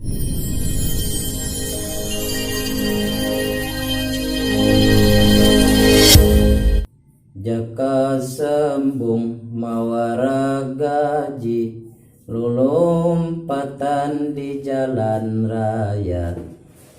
Jaka Sembung mawara gaji lulumpatan di jalan raya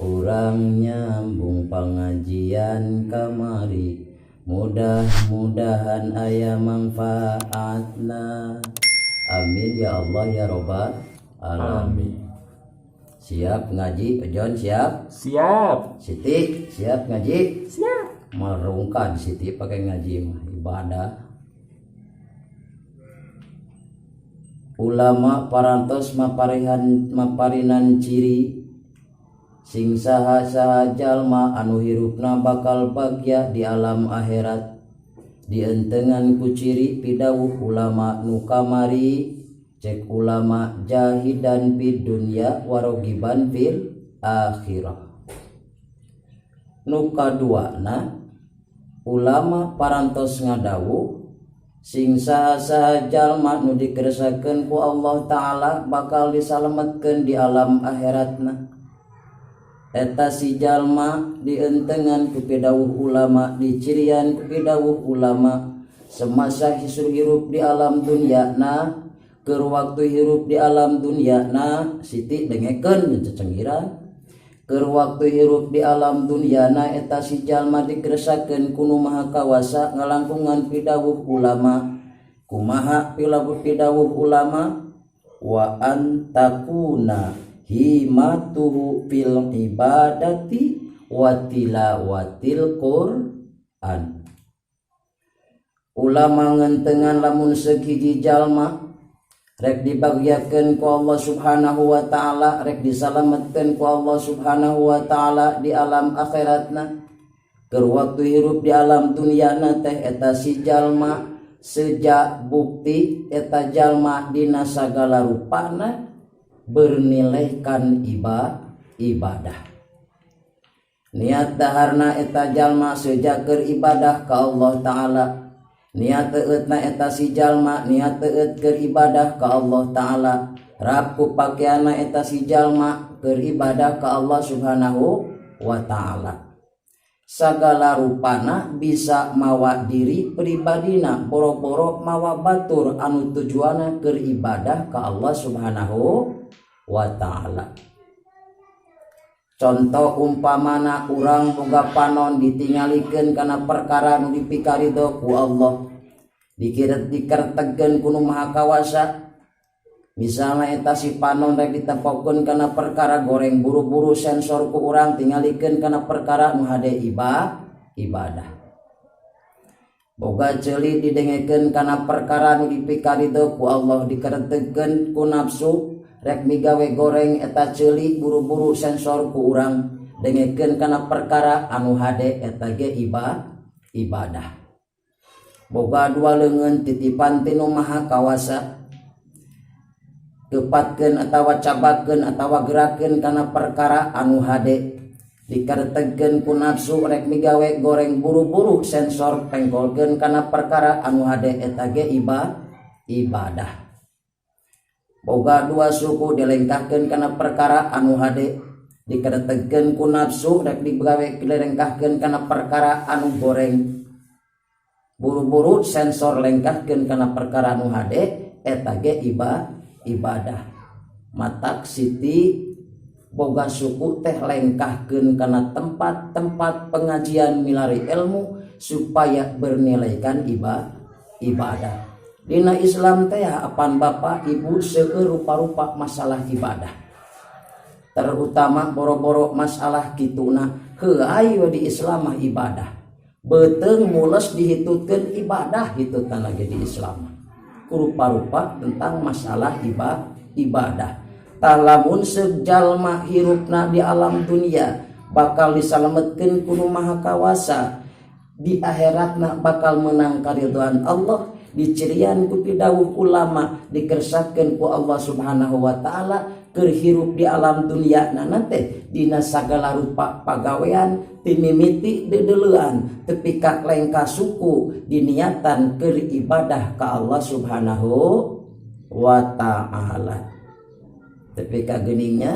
urang nyambung pangajian kamari mudah-mudahan aya mangfaatna, amin ya Allah ya robbal alamin. Siap ngaji, John siap? Siap. Siti siap ngaji? Siap. Merungkan Siti pakai ngaji mah ibadah. Ulama parantos maparihan maparinan ciri sing saha saha jalma anu hirupna bakal bagya di alam akhirat dientengan ku ciri pidawuh ulama nu kamari. Cek ulama jahidan fid dunya warogiban fil akhirah. Nu kaduana ulama parantos ngadawuh sing saha-saha jalma nu dikersakeun ku Allah Ta'ala bakal disalametkeun di alam akhiratna. Eta si jalma dientengan ku pidawuh ulama, dicirian ku pidawuh ulama semasa hisru hirup di alam dunya na keur waktu hirup di alam dunya na. Siti dengekeun cecengiran keur waktu hirup di alam dunya na eta si jalma dikeresakeun ku Nu Maha Kawasa ngalangkungan pidawuh ulama. Kumaha pidawuh ulama? Wa antakuna himatuhu fil ibadati wa tilawatil Qur'an. Ulama ngentengan lamun sehiji jalma rek dibagiakeun ku Allah Subhanahu wa Ta'ala, rek disalametkeun ku Allah Subhanahu wa Ta'ala di alam akhiratna keur waktu hirup di alam dunyana teh eta si jalma sejak bukti eta jalma dina sagala rupana bernilaikan ibadah. Niat daharna eta jalma sejak keur ibadah ka Allah Ta'ala. Niat teutna eta si jalma niat teut keur ibadah ka Allah Ta'ala. Raku pakaianna eta si jalma keur ibadah ka Allah Subhanahu wa Ta'ala. Sagala rupana bisa mawa diri pribadina boro-boro mawa batur anu tujuanna keur ibadah ka Allah Subhanahu wa Ta'ala. Contoh umpamana urang boga panon ditingalikeun kana perkara nu dipikarido ku Allah, dikiret dikertegeun ku Nu Maha Kawasa. Misalna eta si panon rek ditepokeun kana perkara goreng buru-buru sensor ku urang tingalikeun kana perkara nu hade ibadah. Boga ceuli didengekeun kana perkara nu dipikarido ku Allah, dikeretegeun ku nafsu rek migawe goreng eta ceuli buru-buru sensor ku urang dengekeun kana perkara anu hade eta ge ibadah. Boga dua leungeun titipan ti Nu Maha Kawasa kepatkeun atawa cabakeun atawa gerakeun kana perkara anu hade dikeretegeun ku nafsu rek migawe goreng buru-buru sensor pengkolkeun kana perkara anu hade eta ge ibadah. Boga dua suku dilengkahkeun kana perkara anu hade dikeretegeun ku nafsu rek digawe dilengkahkeun kana perkara anu goreng buru-buru sensor lengkahkeun kana perkara anu hade eta ge ibadah. Matak Siti boga suku teh lengkahkeun kana tempat-tempat pengajian milari ilmu supaya bernilaikan ibadah. Dina Islam teh apan bapak ibu seueur rupa-rupa masalah ibadah, terutama boro-boro masalah kituna heuh ayo di Islam mah ibadah beuteung mules dihitutkeun ibadah hitutna lagi di Islam rupa-rupa tentang masalah ibadah. Tah lamun sejalma hirupna di alam dunia bakal disalametkeun ku Nu Maha Kawasa, di akhiratna bakal menang karidhoan Allah, dicirian ku pidawuh ulama dikersakeun ku Allah Subhanahu wa Ta'ala keur hirup di alam dunia nana teh dina sagala rupa pagawean timimiti dedeleuan tepi ka lengkah suku diniatan keur ibadah ka Allah Subhanahu wa Ta'ala. Tepi ka geuningnya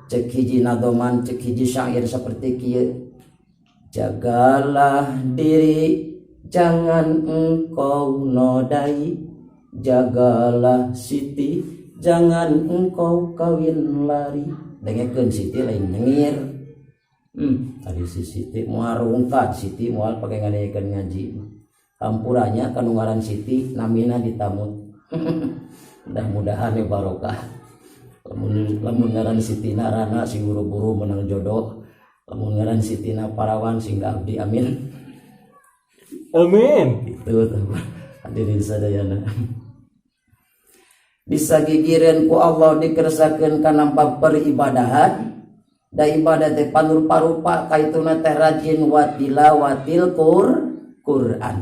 Cek hiji nadoman, cek hiji syair seperti kieu: "Jagalah diri, jangan engkau nodai, jagalah Siti, jangan engkau kawin lari." Dengekeun, Siti lain nyengir. Tadi si Siti moal rungkad, Siti moal pake ngadengekeun ngaji. Hampuranya kanu ngaran Siti, namina ditamut. Mudah-mudahan ya barokah. Lamun lamun ngaran Siti narana sing buru-buru menang jodoh. Lamun ngaran Siti na parawan sing abdi, amin. Amin. Itu tuh, hadirin sadayana. Bisa gigireun ku Allah dikersakeun kana bab peribadahan, da ibadah teh panur parupa, kaituna teh rajin wa tilawatil Quran.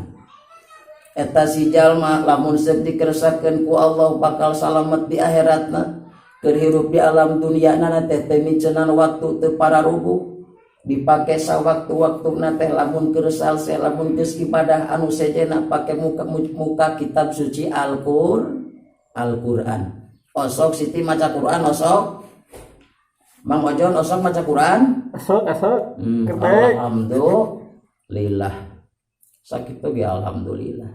Eta si jalma lamun seuk dikersakeun ku Allah bakal salamet di akhiratna. Keur hirup di alam dunia nana teh teu micenan waktu, teu pararuguh, dipake sawaktu-waktu teh. Lamun keur salse, lamun geus ibadah anu sejena, pake muka muka kitab suci Al-Qur'an. Osok Siti maca Quran, osok Mang Ojon, osok maca Quran. Asok, asok. Ketek. Alhamdulillah, sakitu ge alhamdulillah.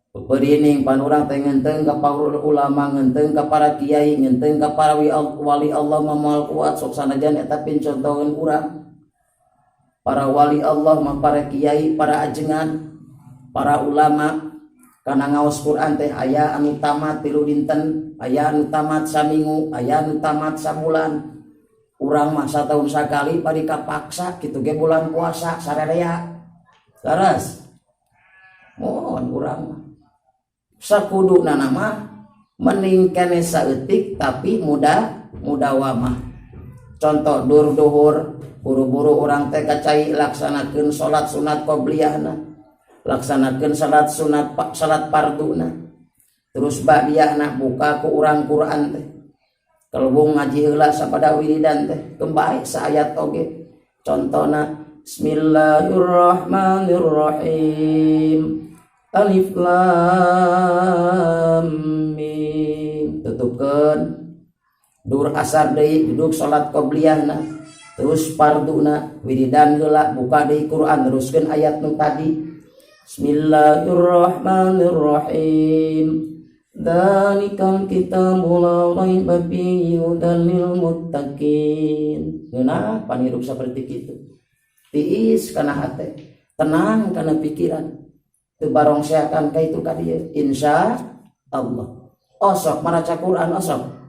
Peperining pan urang teh ngenteng ka para ulama, ngenteng ka para kiai, ngenteng ka para wali Allah mah moal kuat. Sok sanajan eta pincontoheun urang. Para wali Allah mah, para kiai, para ajengan, para ulama, kana ngaos Quran teh aya anu tamat 3 dinten, aya anu tamat saminggu, aya anu tamat sabulan. Urang mah satahun sakali pari kapaksa kitu ge bulan puasa sarerea. Leres mohon, urang mah sakuduna mah mending kene saeutik tapi mudah mudawamah. Contoh, dur duhur buru-buru urang teh ka cai, laksanakeun salat sunat qobliyahna, laksanakeun salat sunat, salat farduna, terus ba'diyahna buka ku urang Quran teh, kalbung ngaji heula sapada wiridan teh kembali saayat oge. Contohna, Bismillahirrahmanirrahim, alif lam mim, tutupkeun. Dur asar deui, duduk salat qobliyahna, terus farduna, wiridan heula, buka deui Quran, teruskeun ayat nu tadi, Bismillahirrahmanirrahim, Dzalikal kitabu la raiba fihi hudan lil muttaqin. Ngeunah panhirup seperti kitu. Tiis kana hate, tenang kana pikiran. Teu barongseakan ka itu ka dieu, insya Allah. Osok maraca Quran, osok.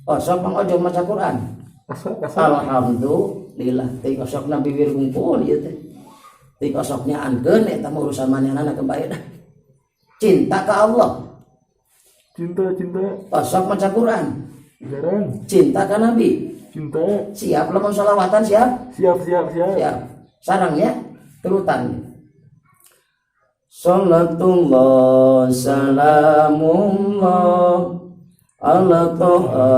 Osok Mang Ojo maca Quran. Asok, asok. Alhamdulillah, teh osok na bibir kumpul ieu teh. Teh osoknya ankeun eta mah urusan manehna kebae dah. Cinta ke Allah. Cinta, cinta. Osok maca Quran. Jarang. Cinta ke Nabi. Cinta. Siap lamun sholawatan, siap? Siap, siap, siap. Siap. Sarangnya turutan. Salatullah salamullah ala toha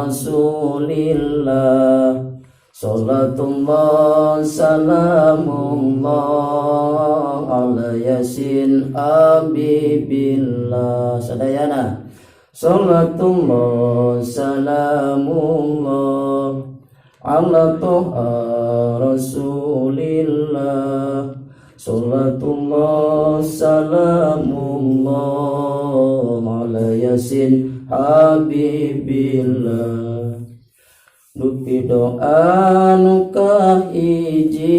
rasulillah. Salatullah salamullah ala yasin habibillah. Sadayana. Salatullah salamullah ala toha rasulillah. Salatullah salamullah ala yasin habibillah. Dupi doa nu kahiji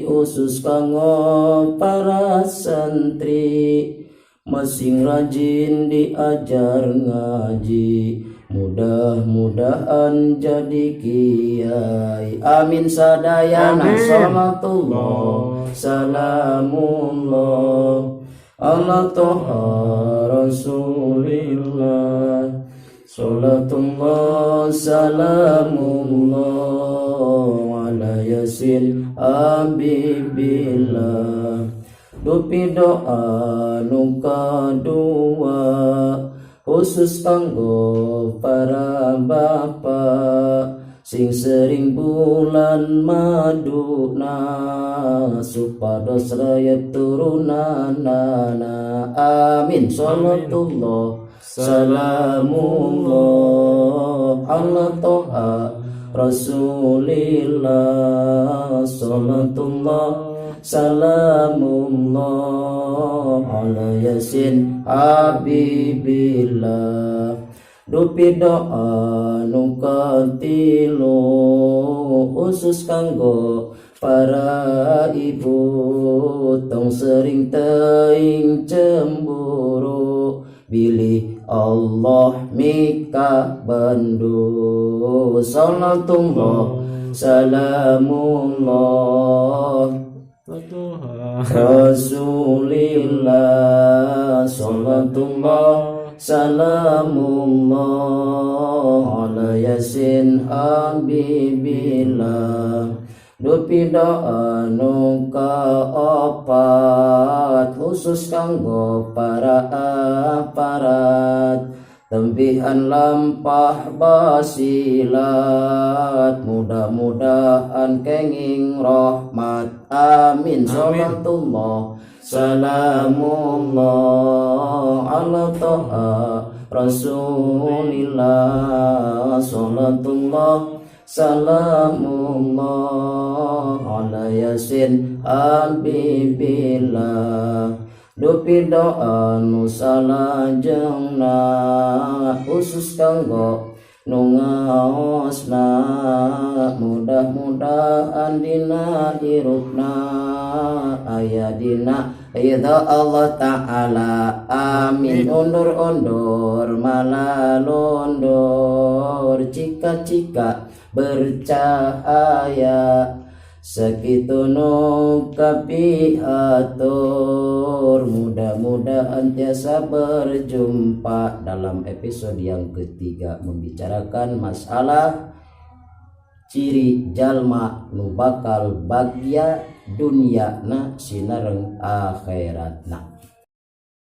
khusus kanggo para santri, masing rajin diajar ngaji, mudah-mudahan jadi kiai, amin. Sadayana. Amin. Salatullah salamullah ala toha rasulillah. Salatullah salamullah ala yasin habibillah. Dupi doa nu kadua khusus kanggo para bapak, sing sering bulan maduna supados rayap turunanana, amin. Salatullah salamullah. ala Toha Rasulillah. Salatullah salamullah ala Yasin Habibillah. Dupi doa nu katilu, khusus kanggo para ibu, tong sering teing cemburu, bilih Allah mika bandu. Salatullah salamullah Rasulillah. Salatullah salamullah ala Yasin Habibillah. Dupi doa nu kaopat, khusus kanggo para aparat, tembihan lampah basilat, mudah-mudahan kenging rahmat, amin. Salatullah salamullah ala Toha Rasulillah. Salatullah salamullah ala Yasin Habibillah. Dupi doa nu salajengna, khusus kanggo nu ngaosna, mudah-mudahan dina hirupna aya dina ridha Allah Ta'ala, amin. Undur-undur malalundur, cika-cika bercahaya, sakitu nu kapihatur. Mudah-mudahan tiasa berjumpa dalam episode yang ketiga, membicarakan masalah ciri jalma nu bakal bagya dunia na sinareng akhiratna.